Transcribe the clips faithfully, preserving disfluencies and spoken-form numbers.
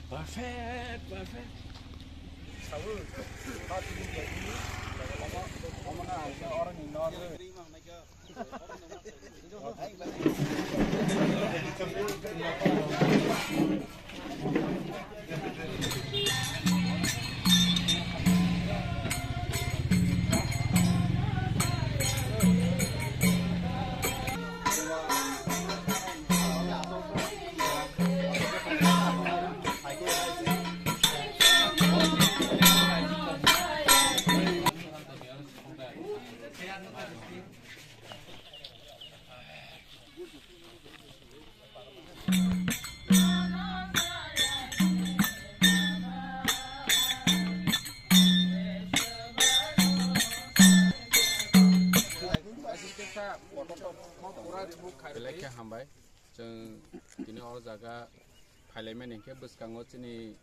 Perfect, perfect. Belai khe hambai. Chwng tini o jaga phailaimani hinkhe bwskango chini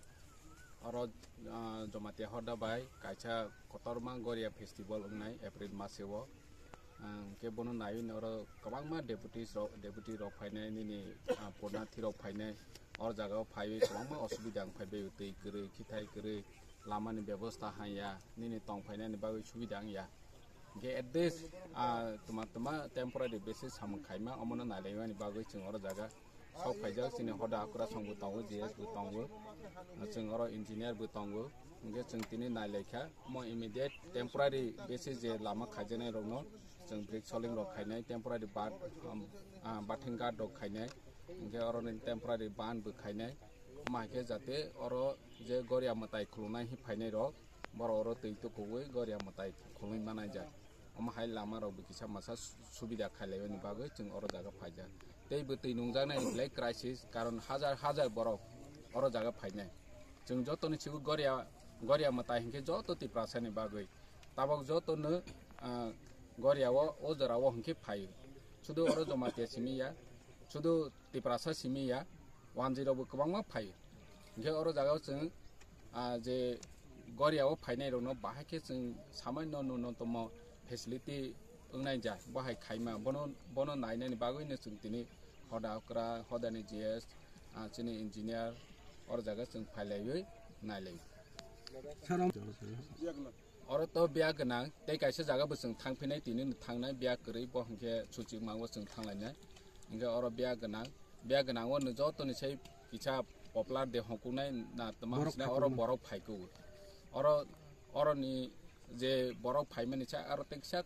oro, ah, Jamatia Hoda bai kaisa kotorma Goria festival wngnai April maseo. Ah, hinkhe bono naiwi oro kwbangma deputies rok, deputy rok phainai nini, ah, purnathi rok phainai. O jagao phaiwi kwbangma osubida wng phaibai, twi kwrwi, khithai kwrwi, lamani bebosta hanya, nini tong phainani bagwi subida wngya. Hinkhe at least, ah, twma twma temporary basis samung khaima, omono nailaimani bagwi chwng oro jaga sok phaijak, chini hoda Akurasong bo tongo, G S bo tongo, chwng oro engineer bo tongo. Hinkhe chwng tini nailaikha, omo immediate temporary basis je lama khaijaknai rokno chwng brick soling rok khainai, temporary bat, um, ah, bathing guard rok khainai, hinkhe oro ni temporary ban bo khainai. Omo hai khe jate oro je Goria mwtai khulumnai hi phainai rok, borok oro twi tukuwi Goria mwtai khulumwi manai jak. Omo hai lama rok bo kisa masa su-, subida khailaiwi bagwi chwng oro jaga phaijak. Tei bo twi nungjaknai belai crisis, karon hajar hajar borok oro jaga phainai. Chwng jotoni sigo Goria, Goria mwtai hinkhe joto Tiprasani bagwi. Tabok jotono, ah, Goria o, o jora o hinkhe phaio. Sudu oro Jamatia simi ya, sudu Tiprasa simi ya, wanjwi rok bo kwbangma phaio. Hinkhe oro jaga o chwng, ah, je Goria o phainai rokno bahai khe chwng samaino nunotomo facility wngnai ja, bo hai khaima, bono, bono nainani bagwino chwng tini hoda okra, hodani G S, ah, chini engineer, oro jaga chwng phailaiwi nailai. Sir, om- Oro to biya gwnang, tei kaisa jaga bo chwng thangphinai, tini no thangnai, biya kwrwi, bo hinkhe suchik mango chwng thanglainai. Hinkhe oro biya gwnang, biya gwnang o no jotoni sai kisa popular de hongkuknai na tma Borok hwnsinai oro phaikhuknai. Borok phaikuk. Oro, oroni je borok phaimani sa aro tei kisa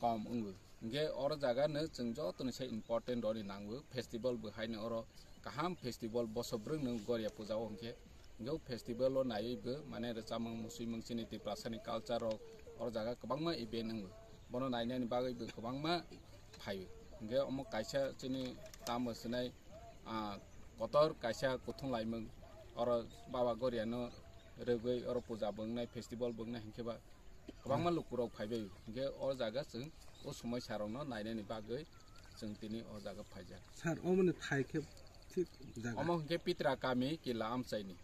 kom wngo. Hinkhe oro jaga no chwng jotoni sai important roni nango. Festival bo haino oro kaham festival boso brwng no Goria puja o hinkhe. Hinkhe o festival o naiwi bo mane rwchapmung, muchumung, chini Tiprasani culture rok oro jaga kwbangma event wngo. Bono nainani bagwi bo kwbangma phaio. Hinkhe omo kaisa chini tamo swnai, ah, kotor kaisa kuthung laimung oro Baba Goria no rwgwi oro puja bo wngnai, festival bo wngnai hinkhe ba kwbangma lukurok phaibai, hinkhe o jaga chwng o somoisarokno nainani bagwi chwng tini o jaga phaijak. Sir, omoni thai khe thik jaga? Omo hinkhe Pitra kami Kila Amchaini.